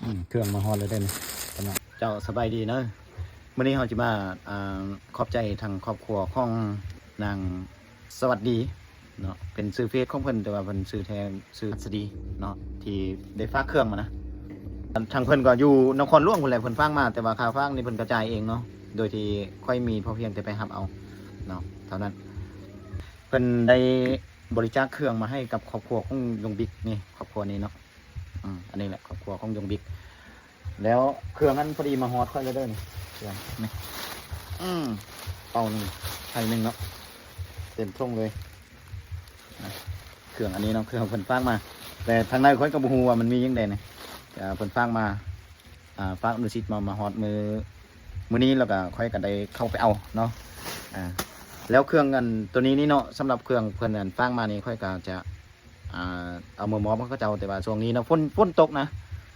ອືມ ເຄື່ອງມາຮອດແລ້ວເດ້ນີ້ ເຈົ້າ ສະບາຍດີເນາະ. ມື້ນີ້ເຮົາຊິມາ ອ່າ ຂອບໃຈທາງຄອບຄົວຂອງນາງສະຫວັດດີເນາະ ເປັນຊື່ເຟສຂອງເພິ່ນ ແຕ່ວ່າເພິ່ນຊື່ແທ້ຊື່ສະຫວັດດີເນາະ ທີ່ໄດ້ຝາກເຄື່ອງມານະ. ທາງເພິ່ນກໍຢູ່ນະຄອນຫຼວງພຸ້ນແຫຼະ ເພິ່ນຝາກມາ ແຕ່ວ່າຄ່າຝາກນີ້ເພິ່ນກະຈ່າຍເອງເນາະ ໂດຍທີ່ຂ້ອຍມີພໍພຽງແຕ່ໄປຮັບເອົາເນາະ ເທົ່ານັ້ນ. ເພິ່ນໄດ້ບໍລິຈາກເຄື່ອງມາໃຫ້ກັບຄອບຄົວຂອງຍົງບິກນີ້ ຄອບຄົວນີ້ເນາະ. ອືມ ອັນນີ້ແຫຼະຄອບຄົວຂອງຍົງບິກ. ແລ້ວເຄື່ອງນັ້ນພໍດີມາຮອດຂ້ອຍແລ້ວເດີນີ້ ເຄື່ອງນີ້ ອືມ ເປົາໜຶ່ງ ໄຖ່ໜຶ່ງເນາະ ເຕັມຖົງເລີຍນະ. ເຄື່ອງອັນນີ້ເນາະ ເຄື່ອງເພິ່ນຝາກມາ ແຕ່ທາງໃນຂ້ອຍກໍບໍ່ຮູ້ວ່າມັນມີຫຍັງແດ່ນີ້ ເພິ່ນຝາກມາ ອ່າ ຝາກອະນຸສິດມາ ມາຮອດມື້ ມື້ນີ້ ແລ້ວກໍຂ້ອຍກໍໄດ້ເຂົ້າໄປເອົາເນາະ. ອ່າ ແລ້ວເຄື່ອງອັນໂຕນີ້ນີ້ເນາະ ສຳລັບເຄື່ອງເພິ່ນອັນຝາກມານີ້ ຂ້ອຍກໍຈະ ອ່າ ເອົາມາມອບໃຫ້ເຂົາເຈົ້າ ແຕ່ວ່າຊ່ວງນີ້ນະ ຝົນ ຝົນຕົກນະ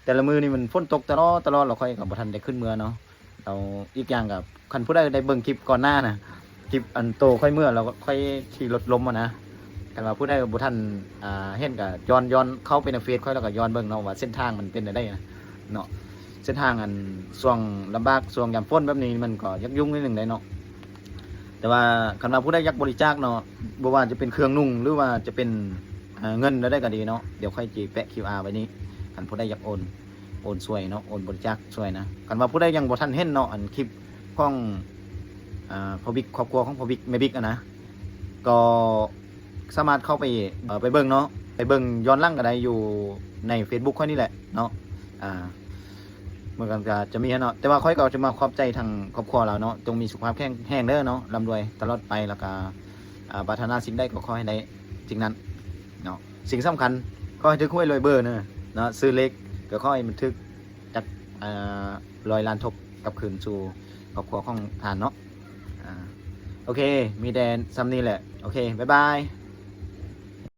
ແຕ່ລະມື້ນີ້ມັນຝົນຕົກຕະຫຼອດ ຕະຫຼອດ ແລ້ວຂ້ອຍກໍບໍ່ທັນໄດ້ຂຶ້ນເມືອເນາະ. ແລ້ວອີກຢ່າງກໍ ຄັນຜູ້ໃດໄດ້ເບິ່ງຄລິບກ່ອນໜ້ານະ ຄລິບອັນໂຕຂ້ອຍເມືອ ແລ້ວຂ້ອຍຂີ່ລົດລົ້ມຫັ້ນນະ ຄັນວ່າຜູ້ໃດບໍ່ທັນ ອ່າ ເຫັນກໍຍ້ອນ ຍ້ອນເຂົ້າໄປໃນເຟສຂ້ອຍ ແລ້ວກໍຍ້ອນເບິ່ງເນາະ ວ່າເສັ້ນທາງມັນເປັນແນວໃດນະເນາະ. ເສັ້ນທາງອັນຊ່ວງລຳບາກ ຊ່ວງຍາມຝົນແບບນີ້ ມັນກໍຍາກຫຍຸ້ງໜ້ອຍໜຶ່ງໄດ໋ເນາະ. ແຕ່ວ່າຄັນວ່າຜູ້ໃດຢາກບໍລິຈາກເນາະ ບໍ່ວ່າຈະເປັນເຄື່ອງນຸ່ງ ຫຼືວ່າຈະເປັນ ເອີ ເງິນແນວໃດກໍດີເນາະ ດຽວຂ້ອຍຊິແປະຄິວອາໄວ້ນີ້ ຄັນຜູ້ໃດຢາກໂອນ ໂອນຊ່ວຍເນາະ ໂອນບໍລິຈາກຊ່ວຍນະ. ຄັນວ່າຜູ້ໃດຍັງບໍ່ທັນເຫັນເນາະ ອັນຄລິບຂອງ ອ່າ ພໍ່ບິກ ຄອບຄົວຂອງພໍ່ບິກ ແມ່ບິກຫັ້ນນະ ກໍສາມາດເຂົ້າໄປ ເອີ ໄປເບິ່ງເນາະ ໄປເບິ່ງຍ້ອນຫຼັງກໍໄດ້ ຢູ່ໃນເຟສບຸກຂ້ອຍນີ້ແຫຼະເນາະ. ອ່າ ເໝືອນກັນກໍຈະມີຫັ້ນເນາະ ແຕ່ວ່າຂ້ອຍກໍຈະມາຂອບໃຈທາງຄອບຄົວລາວເນາະ ຈົ່ງມີສຸຂະພາບແຂງແຮງເດີເນາະ ລ່ຳລວຍຕະຫຼອດໄປ ແລ້ວກໍ ອ່າ ປາດຖະໜາສິ່ງໃດກໍຂໍໃຫ້ໄດ້ສິ່ງນັ້ນເນາະ. ສິ່ງສຳຄັນ ຂໍໃຫ້ຖືກຫວຍລວຍເບີເນາະ ຊື້ເລກກໍຂໍໃຫ້ມັນຖືກຈັກ ອ່າ ຮ້ອຍລ້ານທົບກັບຄືນສູ່ຄອບຄົວຂອງທ່ານເນາະ. ອ່າ ໂອເຄ ມີແຕ່ສ່ຳນີ້ແຫຼະ ໂອເຄ ບາຍບາຍ.